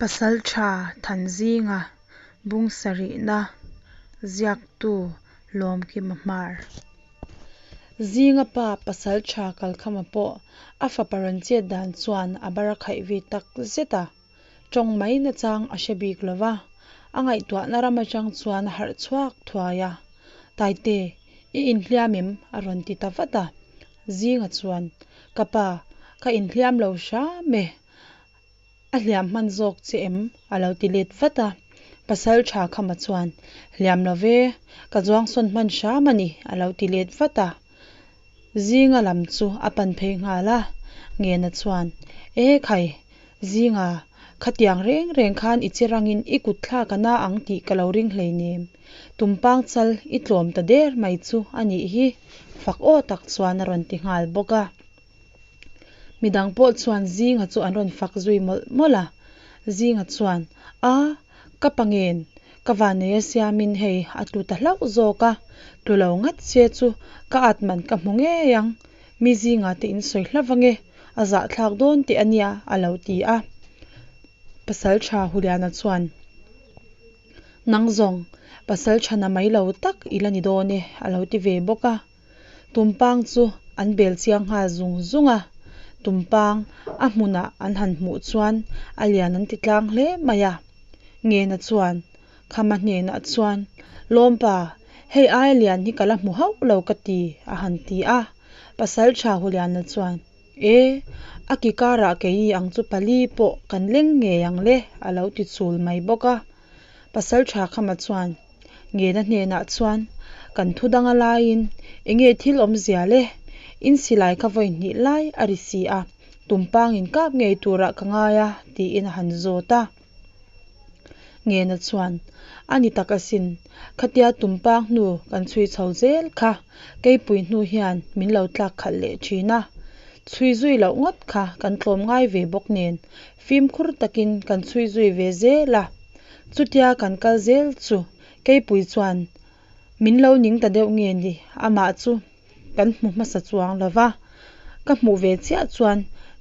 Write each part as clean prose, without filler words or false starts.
Pasalṭha Thanzinga bung sarihna ziaktu Lawmkima Hmar. Zinga pa Pasalṭha Kalkhama pawh a fapa rawn chet dan chuan a bar a khaih ve tak zet a, tawng mai nachang a hre bik lo va, a ngaihtuahna ram atang chuan a harh chhuak thuai a, Taite, i inhliam em? a rawn ti ta vat a, Zinga chuan, Ka pa, ka inhliam lo hram e, A hliam hman zawk che em? a lo ti let vat a. Pasal tha Khama chuan, Hliam lo ve, ka zuang sawn hman hram a ni, a lo ti let vat a. Zinga lam chu a pan phei nghal a. Ngena chuan, E khai, Zinga, khatiang reng reng khan i che rangin i kut thlak a na ang tih ka lo ring hleinem. Tumpang chal i tlawm ta der mai chu a nih hi, fak aw tak chuan a rawn ti nghal bawk a. Midang pawh chuan Zinga chu an rawn fak zui mawlh mawlh a, Zinga chuan, A, ka pa ngen, ka vannei a siamin hei a tlu ta hlauh zawk a, tlu lo ngat che chu ka at man ka hmu ngei ang, mi Zinga te in sawi hlauh ange, a zahthlak dawn teh a nia, a lo ti a. Pasaltha Huliana chuan. Nang zawng, pasal chhana mai lo tak i la ni dawn e, a lo ti ve bawk a. Tumpang chu an bel chiang nghal zung zung a, tumpang a hmunah an han hmuh chuan a lian an ti tlang hle mai a. Ngena chuan, Khama hnenah chuan, Lawmpa, hei aia lian hi ka la hmu hauh lo ka ti, a han ti a. Pasaltha Huliana chuan, E, a ki karah keini ang chu pali pawh kan leng ngei ang le, a lo ti chul mai bawk a. Pasaltha Khama chuan Ngena hnenah chuan, Kan thu danga laiin enge thil awmzia le? In silai kha vawi hnih lai a ri si a, tumpang in kap ngei turah ka ngai a, tiin a han zawt a. Ngena chuan, A ni tak asin, khatia tumpang hnu kan chhui chho zel kha keipui hnu hian min lo tlak khalh leh thin a. Chhui zui loh ngawt kha kan tlawm ngai ve bawk nen fimkhur takin kan chhui zui ve zel a. Chutia kan kal zel chu keipui chuan min lo ning ta deuh nge ni, amah chu kan hmu hmasa chuang lo va, ka hmuh ve chiah chuan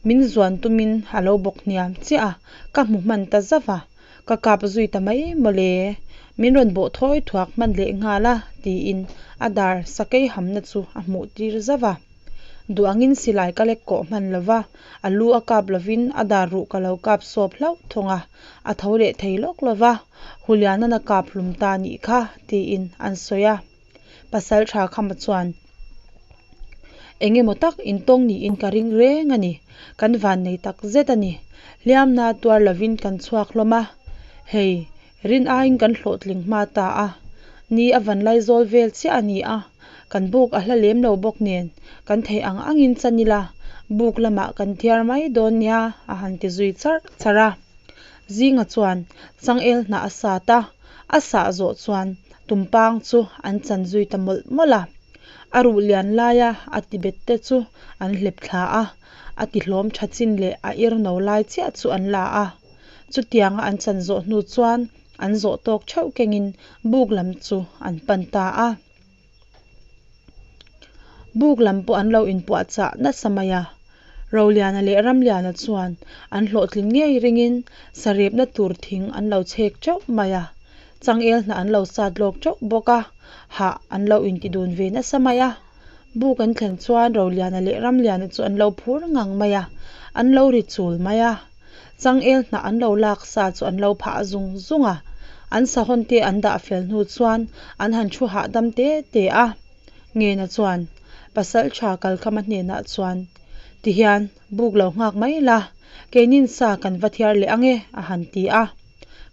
min zuan tumin a lo bawk hniam chiah a, ka hmu hman ta zauh a, ka kap zui ta mai mawle, min rawn bawh thawi thuak hman leh nghal a tiin a dar sakei hamna chu a hmuh tir zauh a. Duh angin silai ka lek kawh hman lo va, a lu a kap lovin a dar ruh ka lo kap sawp hlauh thung a, a tho leh thei lawk lo va, Huliana'n a kap hlum ta nih kha tiin an sawi a. Pasal tha Khama chuan eng emaw tak intawng niin ka ring reng a ni, kan vannei tak zet a ni. Hliamna tuar lovin kan chhuak hlawm a, hei rin aiin kan hlawhtling hma ta a, ni a van laizawl vel chiah a ni a, kan buk a hla lem lo bawk nen kan theih ang angin chan ila buk lamah kan thiar mai dawn nia a han ti zui charh charh a. Zinga chuan changel hnah a sat a, a sah zawh chuan Tumpang chu an chan zui ta mawlh mawlh a, a ruh lian laia a ti bet te chu an hlep thla a, a ti hlawm tha chin leh a ir no lai chiah chu an la a. Chutianga an chan zawh hnu chuan an zawh tawk theuh kengin buk lam chu an pan ta a. Buk lam pawh an lo inpuahchah nasa mai a, Roliana leh Ramliana chuan an hlawhtling ngei ringin sarepna tur thing an lo chhek teuh mai a, changel hnah an lo sat lawk teuh bawk a, hah an lo inti dun ve nasa mai a. Buk an thlen chuan Roliana leh Ramliana chu an lo phur ngang mai a, an lo ri chul mai a. Changel hnah an lo lak sa chu an lo phah zung zung a, an sahawn te an dah fel hnu chuan an han thu hahdam te te a. Ngena chuan pasal tha Kalkhama hnenah chuan, Tihian buk lo nghak mai la, keinin sa kan va thiar leh ang e, a han ti a.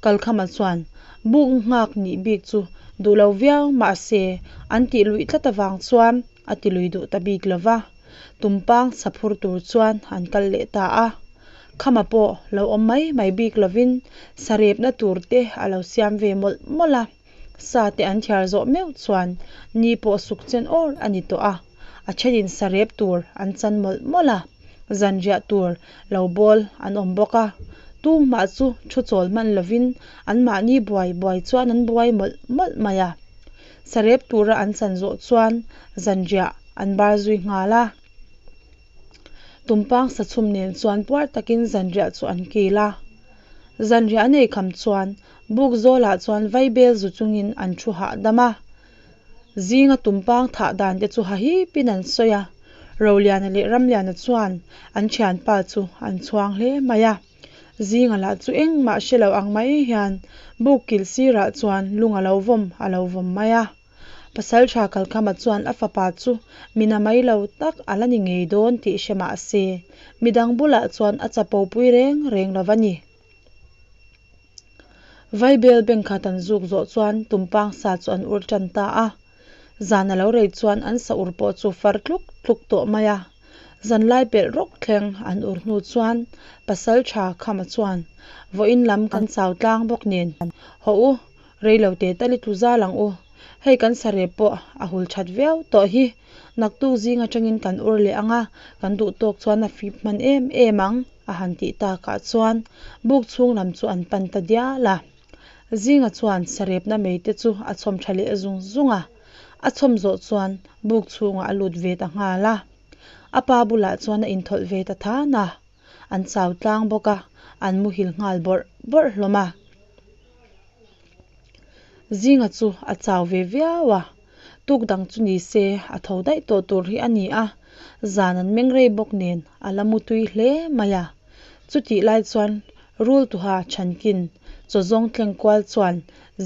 Kalkhama chuan buk nghak nih bik chu duh lo viau mahse an tih luih tlat avang chuan a ti lui duh ta bik lo va, tumpang saphur tur chuan an kal leh ta a. Khama pawh lo awm mai mai bik lovin sarepna tur te a lo siam ve mawlh mawlh a. Sa te an thiar zawh meuh chuan ni pawh suk chen awr a ni tawh a, a thenin sarep tur an chan mawlh mawlh a, zanriah tur lo bawl an awm bawk a. Tumah chu thu chawl hman lovin anmahni buai buai chuan an buai mawlh mawlh mai a. Sarep tura an chan zawh chuan zanriah an bar zui nghal a. Tumpang sachhum nen chuan puar takin zanriah chu an kil a. Zanriah an eikham chuan buk zawlah chuan vaibel zu chungin an thu hahdam a. Zinga tumpang thah dan te chu hahipin an sawi a, Roliana leh Ramliana chuan an thianpa chu an chhuang hle mai a. Zinga lah chu engmah hre lo ang mai hian buk kilh sirah chuan lung a lo vawm a lo vawm mai a. Pasaltha Kalkhama chuan a fapa chu mi na mai lo tak a la ni ngei dawn tih hre mah se, midang bulah chuan a chapo pui reng reng lo va ni. Vaibel bank khat an zuk zawh chuan tumpang sa chu an ur tan ta a. Zan a lo rei chuan an sa ur pawh chu far tluk tluk tawh mai a. Zanlai pelh rawk thleng an ur hnu chuan Pasaltha Khama chuan, Vawiin lam kan chau tlang bawk nen, hawh u, rei lo te tal i tlu zal ang u. Hei kan sarep pawh a hul that viau tawh hi. Naktuk zing atangin kan ur leh ang a, kan duh tawk chuan a fip hman em em ang, a han tih takah chuan buk chhung lam chu an pan ta dial a. Zinga chuan sarepna mei te chu a chhawm tha leh zung zung a, a chhawm zawh chuan buk chhungah a lut ve ta nghal a. A pa bulah chuan a inthawlh ve ta than a, an chau tlang bawk a, an muhil nghal bawrh bawrh hlawm a. Zinga chu a chau ve viau a, tuk dang chu ni se a tho daih tawh tur hi a ni a, zan an meng rei bawk nen a la mutui hle mai a. Chutih lai chuan Rultuha chhankin chaw zawng tleng kual chuan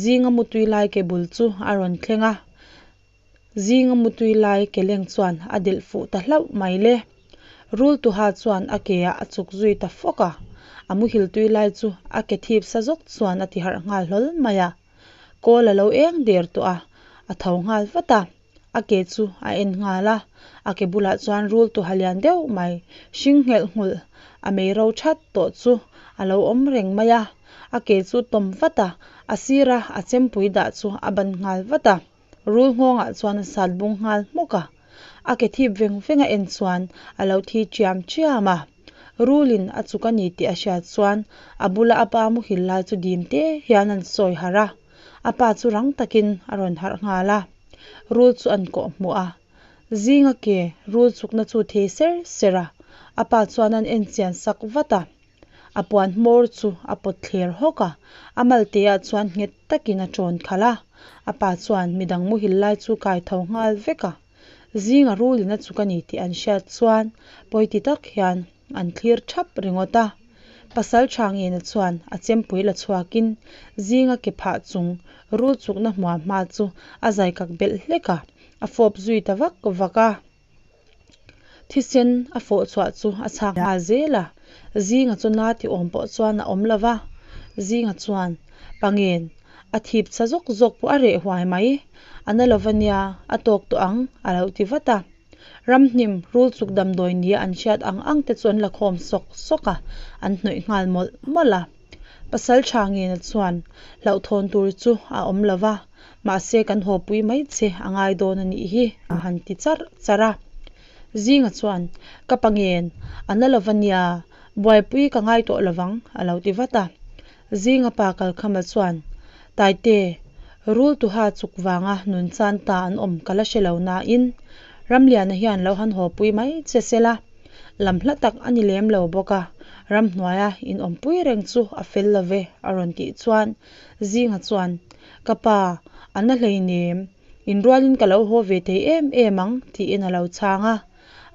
zinga mutui lai ke bul chu a rawn thleng a. Zinga mutui lai ke leng chuan a delh fuh ta hlauh mai le. Rultuha chuan a ke ah a chuk zui ta fawk a, a muhil tui lai chu a ke thip sa zawk chuan a ti harh nghal hlawl mai a. Kawl a lo eng der tawh a, a tho nghal vat a, a ke chu a en nghal a, a ke bulah chuan Rultuha lian deuh mai, hring nghelh nghulh, a mei ro that tawh chu a lo awm reng mai a, a ke chu tawm vat a, a sira a chempui dah chu a ban nghal vat a. Rul nghawngah chuan a sat bung nghal hmawk a, a ke thip veng veng a en chuan a lo thi chiam chiam a. Rulin a chuk a ni tih a hriat chuan a bula a pa muhil lai chu dim te hian an sawi harh a, a pa chu rang takin a rawn harh nghal a. Rul chu an kawh hmuh a, zinga ke rul chukna chu thei ser ser a, a pa chuan an en chian sak vat a. A puan hmawr chu a pawt thler hawk a, a malteah chuan nghet takin a ṭawn khalh a. A pa chuan midang muhil lai chu kai tho nghal vek a. Zinga rulin a chuk a ni tih an hriat chuan pawiti tak hian an thlir ṭhap ringawt a. Pasal ṭha ngena chuan a chempui la chhuakin zinga ke phah chung rul chukna hmuam hma chu a zai kak belh hlek a, a fawp zui ta vak vak a. Thisen a fawh chhuah chu a chhak nghal zel a, Zinga chu na ti awm pawh chuan a awm lo va, Zinga chuan Pangen a thip sa zawk zawk pawh a reh huai mai, a na lo va nia, a tawk tawh ang a lo ti vat a. Ramhnim rul chuk damdawi nia an hriat ang ang te chu an la khawm sawk sawk a, an hnawih nghal mawlh mawlh a. Pasal tha ngena chuan hlauhthawn tur chu a awm lo va, mahse kan haw pui mai che a ngai dawn a nih hi a han ti charh charh a. Zinga chuan, Ka pa ngen, a na lo va nia, buaipui ka ngai tawh lo vang a lo ti vat a. Zinga pa Kalkhama chuan, Taite, rul tuha chuk vanga nun chan ta an awm ka la hre lo nain Ramliana hian lo han haw pui mai che sela, lam hla tak a ni lem lo bawk a, ramhnuaia inawmpui reng chu a fel lo ve a rawn tih chuan Zinga chuan, Ka pa, a na hleinem, inrualin ka lo haw ve thei em em ang tiin a lo chhang a.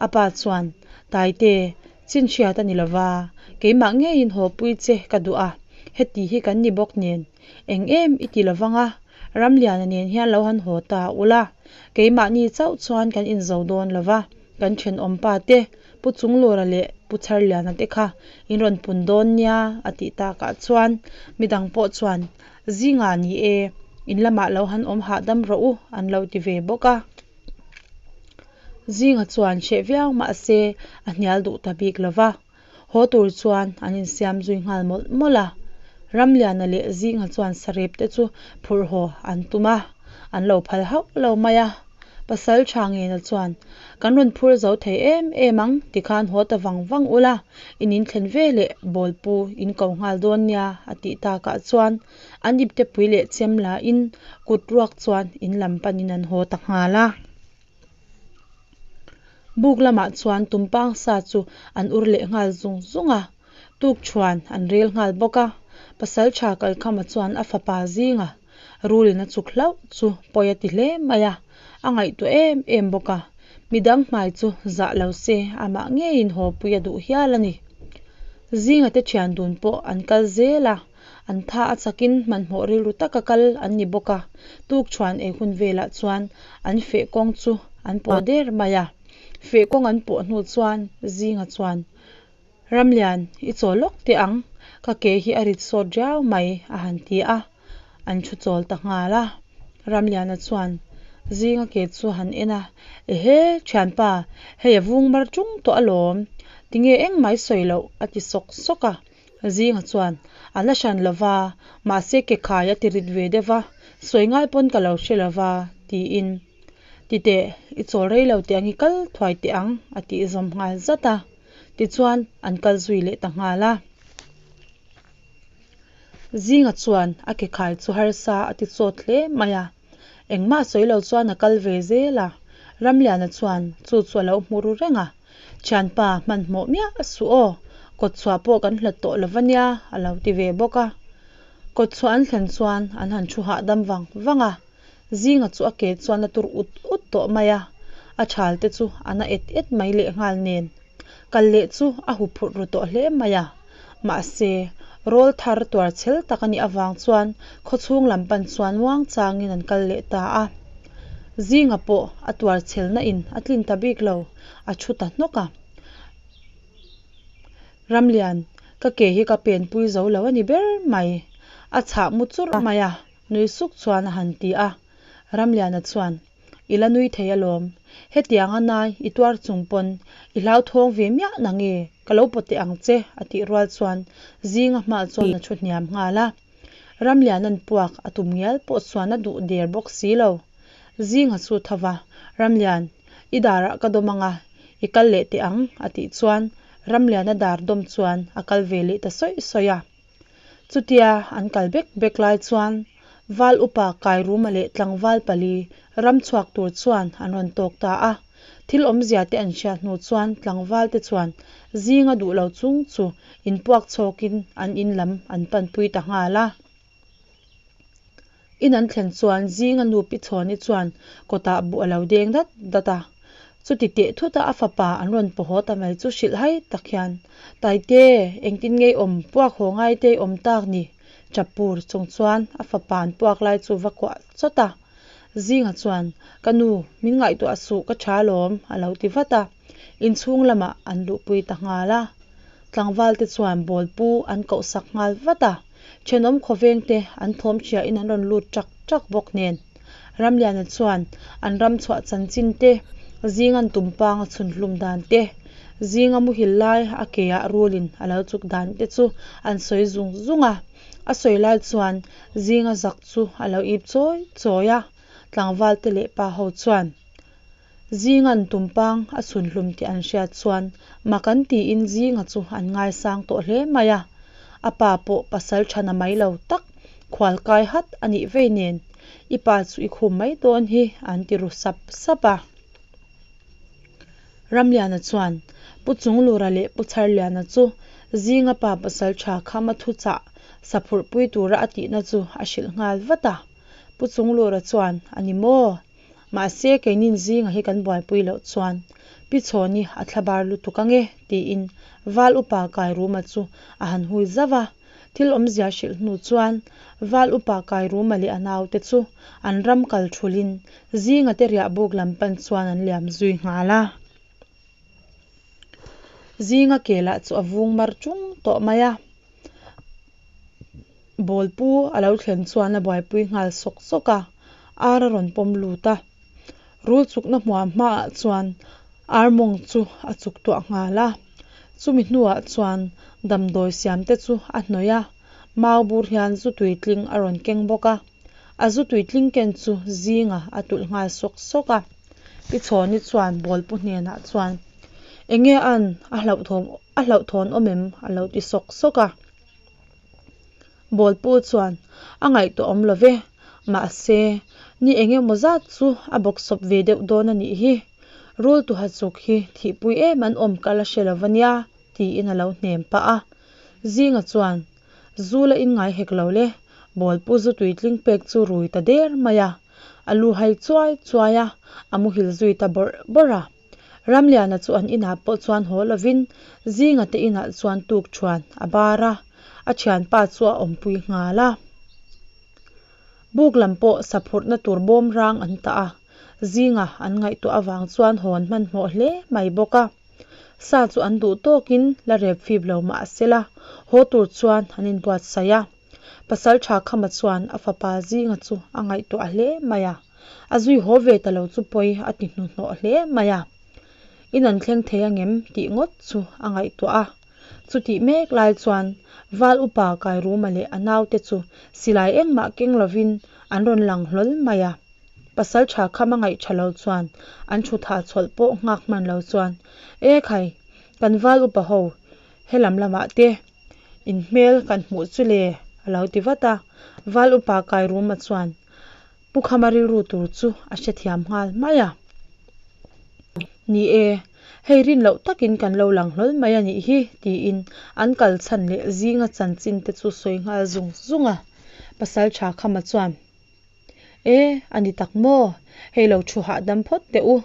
A pa chuan, Taite, chin hriat a ni lo va, keimah ngeiin hawpui che ka duh a, heti hi kan ni bawk nen, eng em i ti lo vang a, Ramliana nen hian lo han haw ta ula, keimahni chauh chuan kan inzo dawn lo va, kan thenawm pa te, Pu Chunglura leh Pu Chharliana te kha in rawn pun dawn nia a tih takah chuan midang pawh chuan Zingah ni e, in lamah lo han awm hahdam rawh u an lo ti ve bawk a. Zinga chuan hreh viau mahse a hnial duh ta bik lo va, haw tur chuan an insiam zui nghal mawlh mawlh a. Ramliana leh Zinga chuan sarep te chu phurh haw an tum a, an lo phal hauh lo mai a. Pasal tha ngena chuan, Kan rawn phur zo thei em em ang, tikhan haw ta vang vang ula, in inthlen ve leh bawlpu in ko nghal dawn nia a tih takah chuan an iptepui leh chem lain kut ruak chuan in lam panin an haw ta nghal a. Buk lamah chuan tumpang sa chu an ur leh nghal zung zung a, tuk thuan an rel nghal bawk a. Pasalṭha Kalkhama chuan a fapa zinga rulin a chuk hlauh chu pawi a ti hle mai a, a ngaihtuah em em bawk a, midang hmai chu zah lo se amah ngeiin haw pui a duh hial a ni. Zinga te thian dun pawh an kal zel a, an tha a chakin hmanhmawh rilru taka kal an ni bawk a, tukṭhuan ei hun velah chuan an feh kawng chu an pawh der mai a. Feh kawng an pawh hnu chuan Zinga chuan, Ramlian, i chawl lawk teh ang, ka ke hi a rit sawt riau mai, a han ti a, an thu chawl ta nghal a. Ramliana chuan Zinga ke chu a han en a, Ehe, thianpa, hei a vung mar tung tawh alawm, tinge engmah i sawi loh, a ti sawk sawk a. Zinga chuan, A la hran lo va, mahse ke khai a ti rit ve deuh va, sawi ngai pawn ka lo hre lo va, tiin. Ti teh, i chawl rei lo teh ang i kal thuai teh ang, a tih zawm nghal zat a. Tichuan, an kal zui leh ta nghal a. Zinga chuan a ke khai chu harsa a ti chawt hle mai a. Engmah sawi lo chuan a kal ve zel a. Ramliana chuan chu chu a lo hmu ru reng a. Thianpa, hmanhmawh miah suh aw, kawtchhuah pawh kan hlat tawh lo va nia, a lo ti ve bawk a. Kawtchhuah an thlen chuan an han thu hahdam vang vang a. Zinga chu a ke chuan a tur ut ut tawh mai a, a thal te chu a na et et mai lehnghal nen. Kal leh chu a hu phurh ru tawh hle mai a. Mahse, rawl thar tuar chhel tak a nih avang chuan khawchhung lam pan chuan muang changin an kal leh ta a. Zinga pawh a tuar chhelna in a tlin ta bik lo, a thu ta hnawk a. Ramlian, ka ke hi ka penpui zo lo a ni ber mai, a chhah mu churh mai a. Nui suk chuan a han ti a. Ramliana chuan, I la nui thei alawm. Hetianga nai i tuar chung pawn i hlauthawng ve miah na nge? Ka lo pawt teh ang che, a tih rual chuan zinga hmah chuan a thu hniam nghal a. Ramliana'n puak a tum ngial pawh chuan a duh der bawk si lo. Zinga chu tho va, Ramlian, i darah ka dawm ang a, i kal leh teh ang, a tih chuan Ramliana dar dawm chuan a kal ve leh ta sawih sawih a. Chutia an kal bek bek lai chuan Val upa Kairuma leh tlangval pali ram chhuak tur chuan an rawn tawk ta a. Thil awmzia te an hriat hnu chuan tlangval te chuan zinga duh lo chung chu inpuak chhawkin an in lam an panpui ta nghal a. In an thlen chuan zinga nu Pi Chhawni chuan kawtah buh a lo deng dat dat a. Chuti teh thut a a fapa an rawn paw haw ta mai chu hrilh hai tak hian, Taite, engtin ngei awm puak haw ngai te i awm tak ni? Chapur chung chuan a fapa an puak lai chu va kuah chawt a. Zinga chuan, Ka nu, min ngaihtuah suh ka tha alawm, a lo ti vat a. Inchhung lamah an luhpui ta nghal a. Tlangval te chuan ball pu an koh sak nghal vat a, thenawm khawveng te an thawm hria in an rawn lut ṭak ṭak bawk nen. Ramliana chuan an ram chhuah chanchin te, zingan tumpang a chhun hlum dan te, zinga muhil lai a ke ah rulin a lo chuk dan te chu an sawi zung zung a. A sawi lai chuan zinga zak chu a lo ip chawi chawi a, tlangval te leh pa ho chuan Zinga'n tumpang a chhun hlum tih an hriat chuan mak an tiin Zinga chu an ngaisang tawh hle mai a. A pa pawh pasal thana mai lo tak khual kai hat a nih vei nen, I pa chu i khum mai dawn hi an ti ru sap sap a. Ramliana chuan Pu Chunglura leh Pu Chharliana chu Zinga pa pasal tha khama thuchah saphurhpui tura a tihna chu a hrilh nghal vat a. Pu Chunglura chuan, A ni maw? Mahse, keinin zinga hi kan buaipui loh chuan Pi Chhawni a thlabar lutuk ange, tiin Val Upa Kairuma chu a han hui zauh a. Thil awmzia hrilh hnu chuan Val Upa Kairuma leh a naute chu an ram kal thulhin zinga te riah buk lam pan chuan an liam zui nghal a. Zinga ke lah chu a vung mar tung tawh mai a. Ball pu a lo thlen chuan a buaipui nghal sawk sawk a, ar a rawn pawm lut a. Rul chukna hmuam hmaah chuan ar mawng chu a chuk tuah nghal a. Chumi hnuah chuan damdawi siam te chu a hnawih a, mau bur hian zu tuitling a rawn keng bawk a. A zu tuitling ken chu zinga a tulh nghal sawk sawk a. Pi Chhawni chuan ball pu hnenah chuan, Enge an a hlauhthawm a hlauhthawn awm em? a lo ti sawk sawk a. Bawlpu chuan a ngaihtuah awm lo ve, mahse, ni eng emaw zat chu a bawksawp ve deuh dawn a nih hi. Rul tuha chuk hi thihpui em an awm ka la hre lo va nia, tiin a lo hnem pah a. Zinga chuan, Zu la in ngai hek lo le, Bawlpu zu tuitling pek chu rui ta der mai a, a lu hai chuai chuai a, a muhil zui ta bawrh bawrh a. Ramliana chu an inah pawh chuan haw lovin Zinga te inah chuan tuk thuan a bar a, a thianpa chu a awmpui nghal a. Buk lam pawh saphurhna tur bawm rang an tah a, Zinga an ngaihtuah avang chuan hawn hmanhmawh hle mai bawk a. Sa chu an duh tawkin la rep fip lo mah sela, haw tur chuan an inbuatsaih a. Pasaltha Khama chuan a fapa Zinga chu a ngaihtuah hle mai a, a zui haw ve ta lo chu pawi a ti hnuhnawh hle mai a. In an thleng thei angem tih ngawt chu a ngaihtuah a. Chutih mek lai chuan Val upa Kairuma leh a naute chu silai engmah keng lovin an rawn lang hlawl mai a. Pasaltha Khama ngaih tha lo chuan an thu thah chhawlh pawh nghak hman lo chuan, E khai, kan Val upa ho, helam lamah te in hmel kan hmuh chu le a lo ti vat a. Val upa Kairuma chuan Pu Khama rilru tur chu a hrethiam nghal mai a. Ni e, hei rin loh takin kan lo lang hlawl mai a nih hi, tiin an kal chhan leh zinga chanchin te chu sawi nghal zung zung a. Pasaltha Khama chuan, E, a ni tak maw? Hei lo thu hahdam phawt teh u.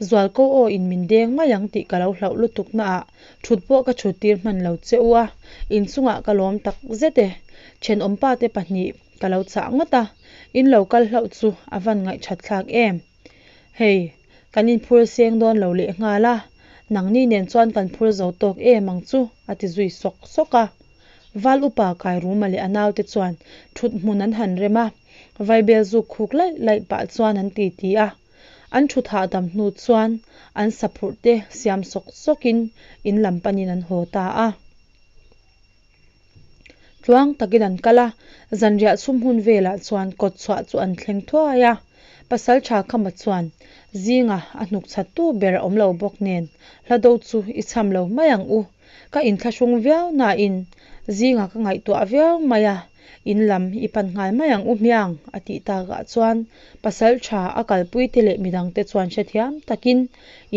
Zualko aw in min deng mai ang tih ka lo hlauh lutuk naah thut pawh ka thut tir hman lo che u a, inchungah ka lawm tak zet e. Thenawmpa te pahnih Ka lo chah ngawt a, in lo kal hlauh chu a van ngaihthat thlak em. Hei, kan inphur seng dawn lo leh nghal a, nangni nen chuan kan phur zo tawk em ang chu, a ti zui sawk sawk a. Val upa Kairuma leh a naute chuan thut hmun an han rem a, vaibel zuk khuk laih laih pah chuan an ti ti a. An thut hahdam hnu chuan an saphurh te siam sawk sawkin in lam panin an haw ta a. Tluang takin an kal a, zanriah chhum hun velah chuan kawtchhuah chu an thleng thuai a. Pasaltha Khama chuan zinga a hnuk chhattu ber a awm lo bawk nen hlado chu i chham lo mai ang u. Ka inthlahrung viau nain zinga ka ngaihtuah viau mai a, in lam i pan nghal mai ang u hmiang a tih takah chuan pasaltha a kalpuite leh midangte chuan hrethiam takin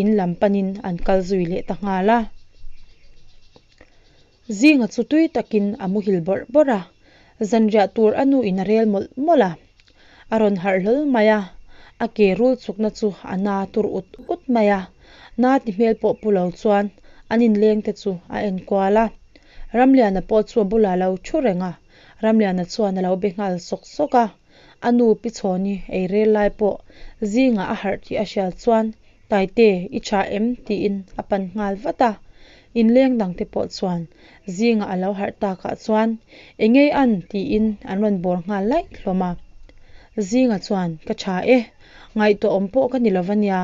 in lam panin an kal zui leh ta nghal a. Zinga chu tui takin a muhil bawrh bawrh a, zanriah tur a nu in a rel mawlh mawlh a. A rawn harh hlawl mai a, a ke rul chukna chu a na tur ut ut mai a. Na ti hmel pawh pu lo chuan an inleng te chu a en kual a. Ramliana pawh chu a bulah a lo thu reng a, Ramliana chuan a lo be nghal sawk sawk a. A nu Pi Chhawni ei rel lai pawh zingah a harh tih a hriat chuan Taite, i tha em? tiin a pan nghal vat a. Inleng dangte pawh chuan zingah a lo harh takah chuan, Engei an? tiin an rawn bawr nghal laih hlawm a. Zinga chuan, Ka tha e, ngaihtuah awm pawh ka ni lo va nia.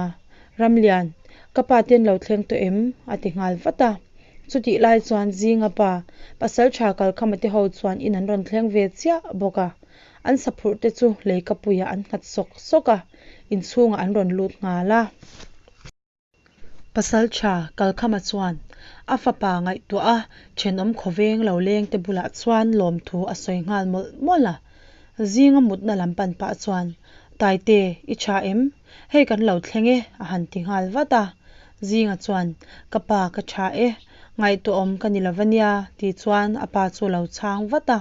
Ramlian, ka pa te an lo thleng tawh em? a ti nghal vat a. Chutih lai chuan Zinga pa, Pasaltha Kalkhama te ho chuan in an rawn thleng ve chiah bawk a. An saphurh te chu leikapuiah an nghat sawk sawk a. Inchhungah an rawn lut nghal a. Pasaltha Kalkhama chuan a fapa ngaihtuah a thenawm khawveng lo leng te bulah chuan lawmthu a sawi nghal mawlh mawlh a. Zinga mutna lam pan pah chuan, Taite, i tha em? Hei kan lo thleng e, a han ti nghal vat a. Zinga chuan, Ka pa ka tha e, ngaihtuahawm ka ni lo va nia, ti chuan a pa chu a lo chhang vat a.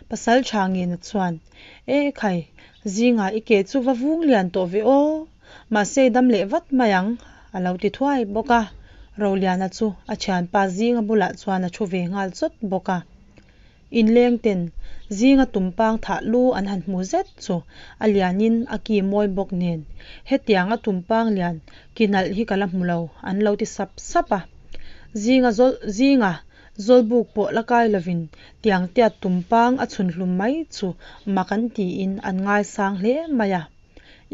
Pasal tha ngena chuan, E khai, zingah i ke chu va vung lian tawh ve aw, mahse i dam leh vat mai ang, a lo ti thuai bawk a. Roliana chu a thianpa zinga bulah chuan a thu ve nghal chawt bawk a. Inleng ten zinga tumpang thah lu an han hmu zet chu a lianin a ki mawi bawk nen, hetianga tumpang lian ki nalh hi ka la hmu lo, an lo ti sap sap a. Zinga zawlh zinga Zawlbuk pawh la kai lovin tiang tiat tumpang a chhun hlum mai chu mak an tiin an ngaisang hle mai a.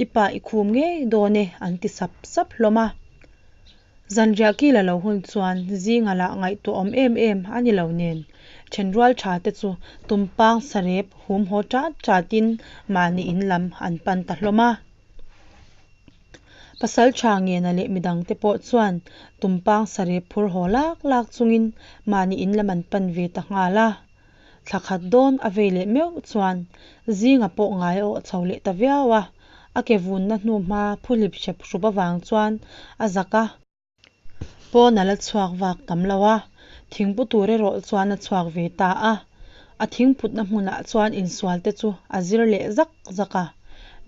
I pa i khum ngei dawn e an ti sap sap hlawm a. Zanriah kil a lo hun chuan zinga lah ngaihtuah awm em em a ni lo nen thenrual tha te chu tumpang sarep hum haw tat tatin mahni in lam an pan ta hlawm a. Pasal tha Ngena leh midangte pawh chuan tumpang sarep phur haw lak lak chungin mahni in lam an pan ve ta nghal a. Thla khat dawn a vei leh meuh chuan zinga pawh ngai a awh chho leh ta viau a, a ke vunna hnuhma phuhlip hrep hrup avang chuan a zak a. Pawn a la chhuak vak tam lo a, thingpu tur erawh chuan a chhuak ve ta a. A thingputna hmunah chuan insual te chu a zir leh zak zak a.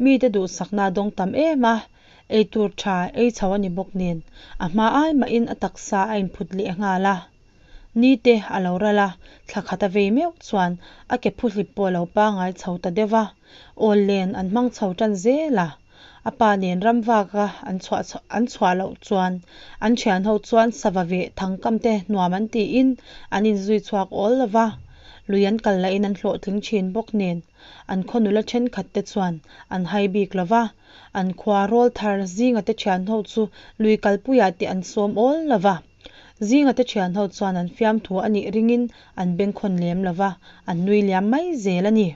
Mite duhsakna a dawng tam em a, eitur tha ei chho a ni bawk nen a hma ai mahin a taksa a inphut leh nghal a. Ni te a lo ral a, thla khat a vei meuh chuan a ke phuhlip pawh a lo pangai chho ta deuh va, awl len an hmang chho tan zel a. A pa nen ram vaka an chhuah an chhuah loh chuan an thian ho chuan sava veh thangkam te nuam an tiin an inzui chhuak awl lo va, lui an kal lahin an hlawhtling thin bawk nen an khaw nula thenkhat te chuan an hai bik lo va, an khua rawlthar zinga te thian ho chu lui kalpuiah te an sawm awl lo va. Zinga te thian ho chuan an fiamthu a nih ringin an bengkhawn lem lo va, an nui liam mai zel a ni.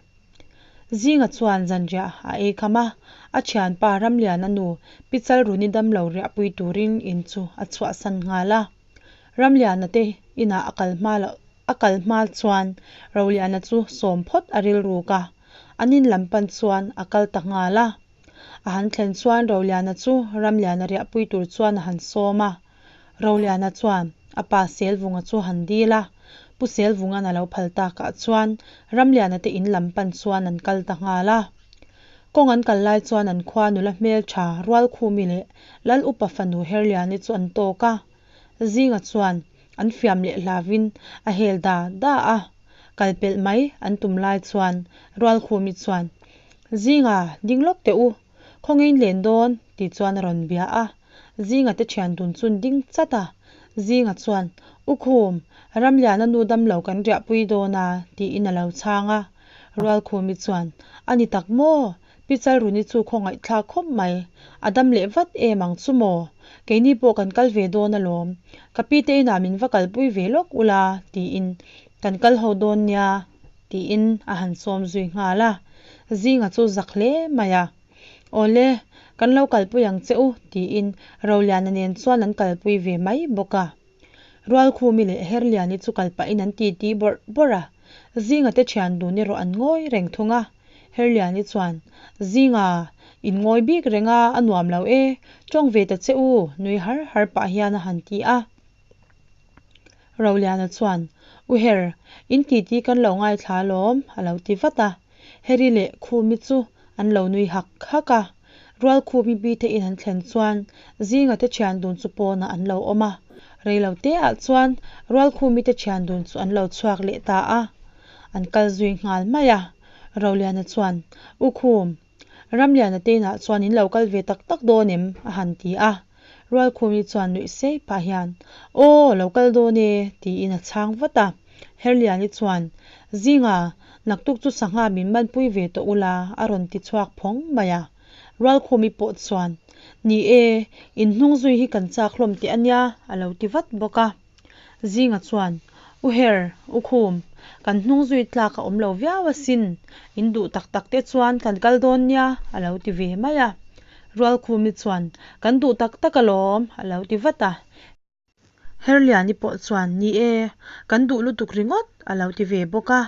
Zinga chuan zanriah a ei kham a, a thianpa Ramliana nu Pi Chalruni damlo riahpui turin in chu a chhuahsan nghal a. Ramliana te inah a kal hma loh a kal hma chuan Roliana chu sawm phawt a rilruk a, an in lam pan chuan a kal ta nghal a. A han thlen chuan Roliana chu Ramliana riahpui tur chuan a han sawm a. Roliana chuan a pa Selvunga chu a han dil a, Pu Selvunga'n a lo phal takah chuan Ramliana te in lam pan chuan an kal ta nghal a. Kawng an kal lai chuan an khua nula hmeltha Rualkhumi leh Lal Upa fanu Herliani chu an tawk a. Zinga chuan an fiam leh hlavin a hel da da a, kal pelh mai an tum lai chuan Rualkhumi chuan, Zinga, ding lawk teh u, khawngein len dawn, tih chuan a rawn bia a. Zinga te thian dun chun ding chat a, Zinga chuan, U Khum, Ramliana nu damlo kan riahpui dawn a, tiin a lo chhang a. Rualkhumi chuan, A ni tak maw? Pi Chalruni chu khawngaihthlak khawp mai. A dam leh vat em ang chu maw? Keini pawh kan kal ve dawn alawm. Ka pi te inah min va kalpui ve lawk ula, tiin, Kan kal ho dawn nia, tiin a han sawm zui nghal a. Zinga chu zak hle mai a. Awle, kan lo kalpui ang che u, tiin Roliana nen chuan an kalpui ve mai bawk a. Rualkhumi leh Herliani chu kal pahin an titi bawrh bawrh a, Zinga te thian dun erawh an ngawi reng thung a. Herliani chuan, Zinga, in ngawi bik reng a, a nuam lo e, tawng ve ta che u, nui har har pah hian a han ti a. Roliana chuan, U Her, in titi kan lo ngaithla alawm, a lo ti vat a. Heri leh Khumi chu an lo nui hak hak a. Rual Khumi bite in an thlen chuan Zinga te thian dun chu pawnah an lo awm a. Reilo te ah chuan Rual Khumi te thian dun chu an lo chhuak leh ta a. An kal zui nghal mai a. Roliana chuan, U Khum, Ramliana te inah chuan in lo kal ve tak tak dawn em? a han ti a. Rualkhumi chuan nuih sei pah hian, Aw, lo kal dawn e, tiin a chhang vat a. Herliani chuan, Zinga, naktuk chu sangha min manpui ve tawh ula, a rawn ti chhuak phawng mai a. Rualkhumi pawh chuan, Ni e, in hnung zui hi kan chak hlawm teh a nia, a lo ti vat bawk a. Zinga chuan, U Her, U Khum, kan hnung zui tlak a awm lo viau asin, in duh tak tak te chuan kan kal dawn nia, a lo ti ve mai a. Rualkhumi chuan, Kan duh tak tak alawm, a lo ti vat a. Herliani pawh chuan, Ni e, kan duh lutuk ringawt, a lo ti ve bawk a.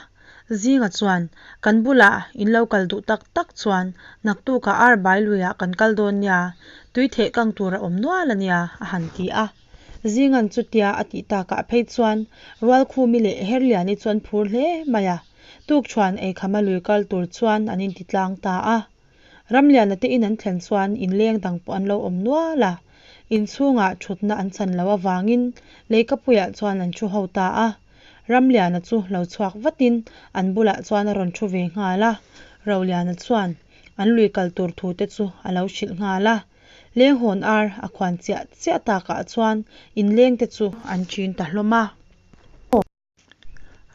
Zinga chuan, Kan bulah in lo kal duh tak tak chuan naktukah Arbai luiah kan kal dawn nia, tui theh kang tur a awm nual a nia, a han ti a. Zingan chutia a tih takah phei chuan Rualkhumi leh Herliani chu an phur hle mai a, tukṭhuan eikhama lui kal tur chuan an inti tlang ta a. Ramliana te in an thlen chuan inleng dang pawh an lo awm nual a, inchhungah ṭhutna an chan loh avangin leikapuiah chuan an ṭhu ho ta a. Ramliana chu lo chhuak vatin an bulah chuan a rawn ṭhu ve nghal a, Roliana chuan an lui kal tur thu te chu a lo hrilh nghal a. Lenghawn ar a khuan chiah chiah takah chuan inleng te chu an ṭin ta hlawm a.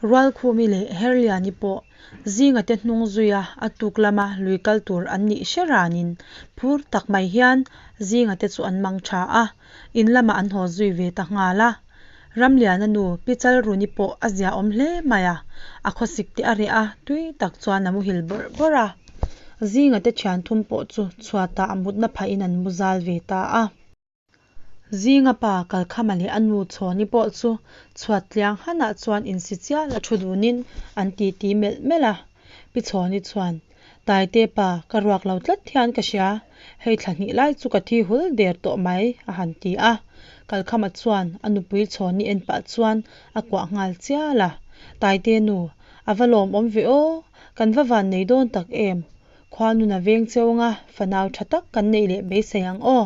Rualkhumi leh Herliani pawh zinga te hnung zuia a tuk lama lui kal tur an nih hre ranin phur tak mai hian zinga te chu an mang tha a, in lamah an haw zui ve ta nghal a. Ramliana nu Pi Chalruni pawh a ziaawm hle mai a, a khawsik te a reh a, tui tak chuan a muhil bawrh bawrh a. Zinga te thian thum pawh chu chhuatah mutna phahin an mu zal ve ta a. Zinga pa Kalkhama leh a nu Chhawni pawh chu chhuat tliang hanah chuan insi chial a thu dunin an titi melh melh a. Pi Chhawni chuan, Taite pa, ka ruak lo tlat hian ka hria, hei thla hnih lai chu ka thi hul der tawh mai, a han ti a. Kalkhama chuan a nupui Chhawni en pah chuan a kuah nghal chial a. Taite nu, A va lawmawm ve aw, kan va vannei dawn tak em! Khuanun a veng cheu anga fanau tha tak kan neih leh beisei ang aw.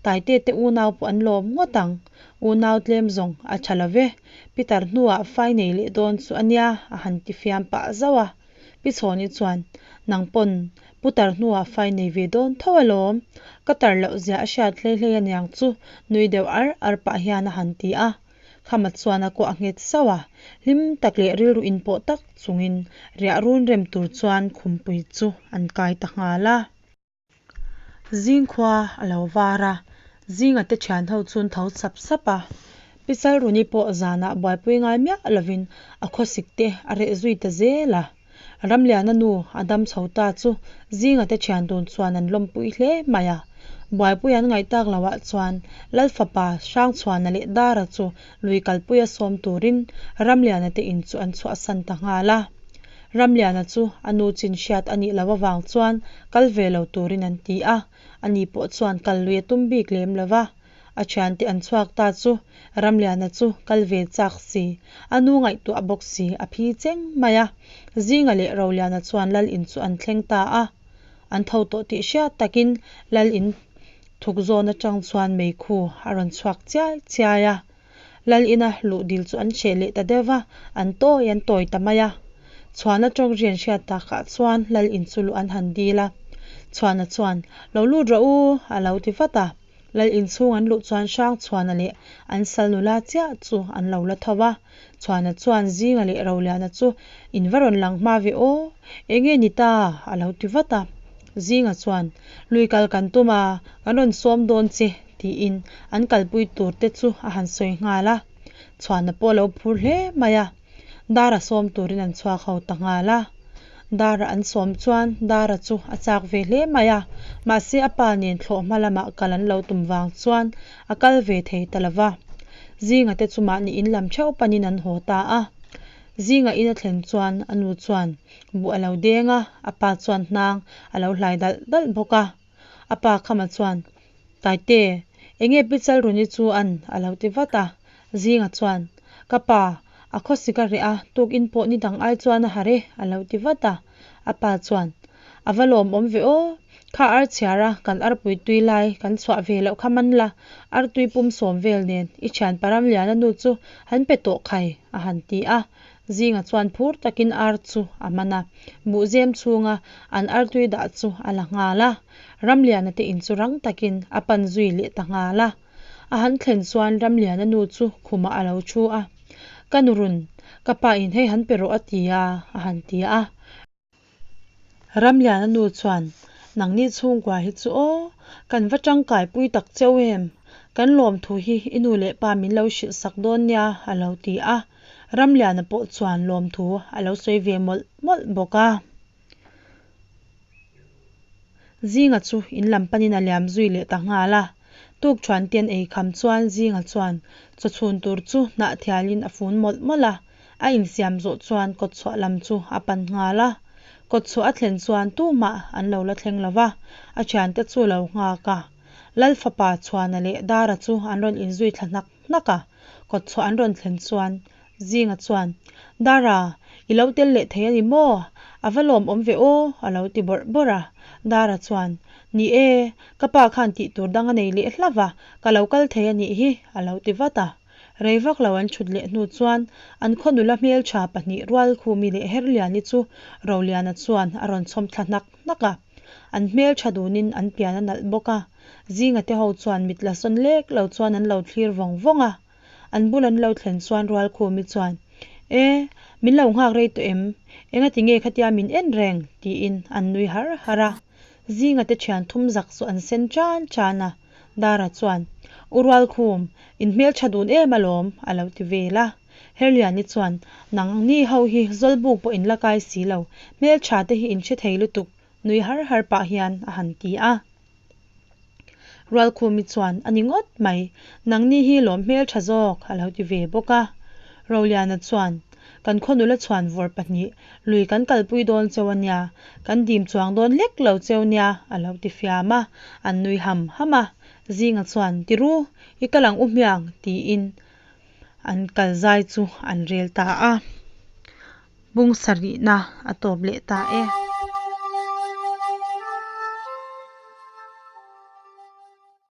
Taite te unau pawh an lawm ngawt ang. Unau tlem zawng a tha lo ve, Pitar hnuah fai nei leh dawn chu a nia a han ti fiam pah zauh a. Pi Chhawni chuan, Nang pawn putar hnuah fai nei ve dawn tho alawm, ka tar loh zia a hriat hlei hlei aniang chu nui deuh ar ar pah hian a han ti a. Khama chuan a kuah nghet sauh a, hlim tak leh rilru inpawh tak chungin riah run rem tur chuan khumpui chu an kai ta nghal a. Zingkhua a lo var a, Zinga te thian ho chu an tho sap sap a. Pi Chalruni pawh zanah buaipui ngai miah lovin a khawsik te a reh zui ta zel a. Ramliana nu a dam chho ta chu Zinga te thian dun chuan an lawmpui hle mai a. Buaipui an ngaih tak loah chuan Lal fapa Hrangchhuana leh Dara chu lui kalpuia sawm turin Ramliana te in chu an chhuahsan ta nghal a. Ramliana chu a nu chin hriat a nih loh avang chuan kal ve lo turin an ti a, ani pawh chuan kal lui a tum bik lem lo va. A thiante an chhuak ta chu Ramliana chu kal ve chak si, a nu ngaihtuah bawk si a phi cheng mai a. Zinga leh Roliana chuan Lal in chu an thleng ta a, an tho tawh tih hriat takin Lal in thuk zawn atang chuan meikhu a rawn chhuak chiai chiai a. Lal ina luh dil chu an hreh leh ta deuh va, an tawi an tawi ta mai a. Chhuana tawng rian hriat takah chuan Lal in chu luh an han dil a. Chhuana chuan, Lo lut rawh u, a lo ti vat a. Lal in chhung an luh chuan Hrangchhuana leh an sal nula chiah chu an lo la tho a. Chhuana chuan Zinga leh Roliana chu in va rawn lang hma ve aw, enge ni ta? a lo ti vat a. Zinga chuan, Lui kal kan tum a, kan rawn sawm dawn che, tiin an kalpui tur te chu a han sawi nghal a. Chhuana pawh a lo phur hle mai a, Dara sawm turin an chhuak ho ta nghal a. Dara an sawm chuan Dara chu a chak ve hle mai a, mahse a pa nen thlawh hma lamah kal an lo tum vang chuan a kal ve thei ta lo va. Zinga te chu mahni in lam theuh panin an haw ta a. Zinga in a thlen chuan a nu chuan buh a lo deng a, a pa chuan hnang a lo hlai dalh dalh bawk a. A pa Khama chuan, Taite, enge Pi Chalruni chu an? a lo ti vat a. Zinga chuan, Ka pa, a khawsik a reh a, tukin pawh ni dang ai chuan a harh e, a lo ti vat a. A pa chuan, A va lawmawm ve aw, kha ar chhiar a, kan arpui tui lai kan chhuah ve loh kha man la, artui pum sawm vel nen i thianpa Ramliana nu chu han pe tawh khai, a han ti a. Zinga chuan phur takin ar chu a man a, buhzem chhunga an artui dah chu a la nghal a. Ramliana te in chu rang takin a pan zui leh ta nghal a. A han thlen chuan Ramliana nu chu khumah a lo thu a, Ka nurun, ka pa in hei han pe rawh a ti a, a han ti a. Ramliana nu chuan, Nangni chhungkua hi chu aw, kan va tangkai pui tak cheu em? Kan lawmthu hi i nu leh pa min lo hrilh sak dawn nia, a lo ti a. Ramliana pawh chuan lawmthu a lo sawi ve mawlh mawlh bawk a. Zinga chu in lam panin a liam zui leh ta nghal a. Tuk thuan te an ei kham chuan Zinga chuan chawchhun tur chu hnah thialin a fun mawlh mawlh a. A insiam zawh chuan kawtchhuah lam chu a pan nghal a. Kawtchhuah a thlen chuan tumah an lo la thleng lo va, a thiante chu lo nghak a. Lal fapa Chhuana leh Dara chu an rawn inzui thla hnak hnak a. Kawtchhuah an rawn thlen chuan Zinga chuan, Dara, i lo tel leh thei a ni maw? A va lawmawm ve aw, a lo ti bawrh bawrh a. Dara chuan, Ni e, ka pa khan tih tur dang a nei leh hlauh va, ka lo kal thei a nih hi, a lo ti vat a. Rei vak lo an thut leh hnu chuan an khaw nula hmeltha pahnih Rualkhumi leh Herliani chu Roliana chuan a rawn chhawm thla hnak hnak a. An hmeltha dunin an pian a nalh bawk a, Zinga te ho chuan mit la sawn lek lo chuan an lo thlir vawng vawng a. An bul an lo thlen chuan Rualkhumi chuan, E, min lo nghak rei tawh em? Engati nge khatia min en reng? tiin an nui har har a. Zinga te thian thum zak chu an sen tan tan a. Dara chuan, U Rualkhum, in hmeltha dun em alawm, a lo ti vel a. Herliani chuan, Nangni ho hi Zawlbuk pawh in la kai si lo, hmeltha te hi in hre thei lutuk, nui har har pah hian a han ti a. Rualkhumi chuan, A ni ngawt mai, nangni hi lawm hmeltha zawk, a lo ti ve bawk a. Roliana chuan, Kan khaw nula chhuan vawr pahnih, Lui kan kalpui dawn cheu a nia, kan dim chuang dawn hlek lo cheu nia, a lo ti fiam a, an nui ham ham a. Zinga chuan, Tiru, i kal ang u hmiang, tiin an kal zai chu an rel ta a. Bung sarihna a tawp leh ta e.